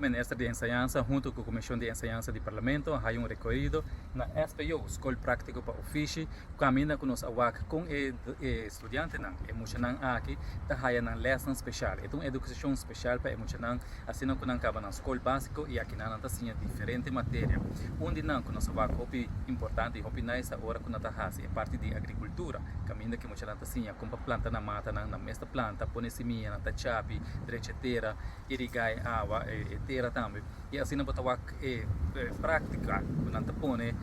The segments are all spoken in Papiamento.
Minister di Enseñansa hunto cu Comision di Enseñansa di Parlamento a haya un recorido na SPO, Scol Practico pa Ofishi, caminda cu nos a wak con e studiantenan, e muchanan aki, ta haya nan lesnan special. E ta un educacion special pa e muchanan, asina cu nan caba nan scol basico y akinan nan ta siña diferente materia. Un di nan cu nos a wak hopi importante y hopi nice ta ora cu nan ta haci e parti di agricultura, caminda cu e muchanan ta siña con pa planta nan matanan, nan mes ta planta, pone simianan, ta chapi, drecha tera. Irigá e awa, e tera tambe. I asina bo ta wak e práktika ku nan ta pone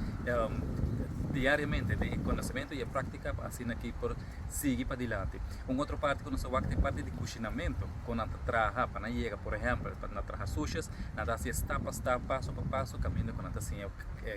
diariamente den e konosementu i e práktika pa asina ki por sigui padilanti. Un otro parti ku nos ta wak ta e parti di kushinamentu, kon nan ta traha pa nan yega, por ehèmpel, pa nan traha sushis, nan ta hasi e stap pa stap, paso pa paso, kaminda ku nan ta siña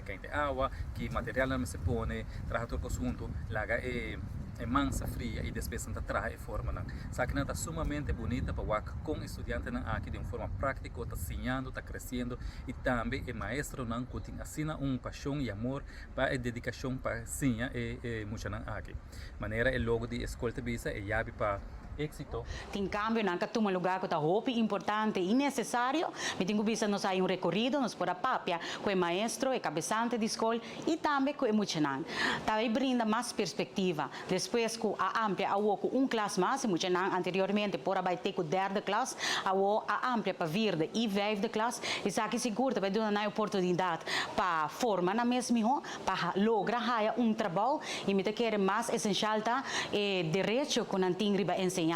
kende awa, ki material nan mester pone, traha tur kos huntu, laga e mansa fria i despues nan ta traha e formanan. Esakinan ta sumamente bunita pa wak kon e studiantenan aki di un forma práktiko ta siñando, ta kresiendo i tambe e maestronan ku tin asina un pashon i amor pa e dedikashon pa siña e muchanan aki. Manera e logo di e skol ta bisa, e yabi pa éksito. Tin kambionan ka tuma lugá ku ta hopi importante i nesesario. Mi tin ku bisa nos hay un rekorido, nos por a papia ku e maestro, e kabesante di skol i tambe ku e muchanan. Ta bay brinda mas perspektiva. Despues ku a amplia awo ku un klas mas, e muchanan anteriormente por a bai te ku derde klas, awo a amplia pa vierde i vijfde klas. Esaki sigur ta bai duna nan e oportunidat pa forma nan mes mihó, pa logra haya un trabou i mi ta kere mas esenshal ta e derecho ku nan tin riba enseñansa.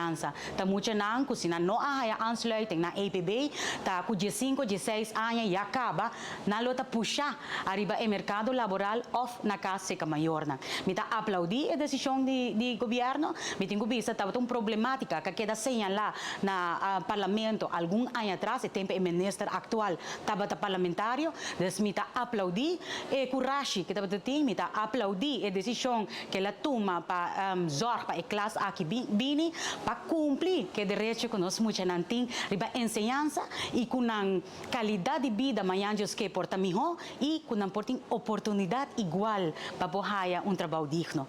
Ta muchanan ku si nan no a haya aansluiting na EPB ta ku diesinku, dieseis aña ya kaba Nan lo ta pushá ariba e merkado laboral òf na kas seka mayornan. Mi ta aplaudí e desishon di di gobièrnu. Mi tin ku bisa tabata un problemátika ku a keda señalá na parlamento algun aña atras, e tempu e minister aktual tabata parlamentario. Dus mi ta aplaudí e kurashi ku tabata tin, mi ta aplaudí e desishon ku el a tuma pa zòrg pa e klas aki bini pa kumpli ku e derecho ku nos muchanan tin riba enseñansa i ku nan Kalidat di bida mañan Dios ke por ta mihó i ku nan por tin oportunidat igual pa por haya un trabou digno.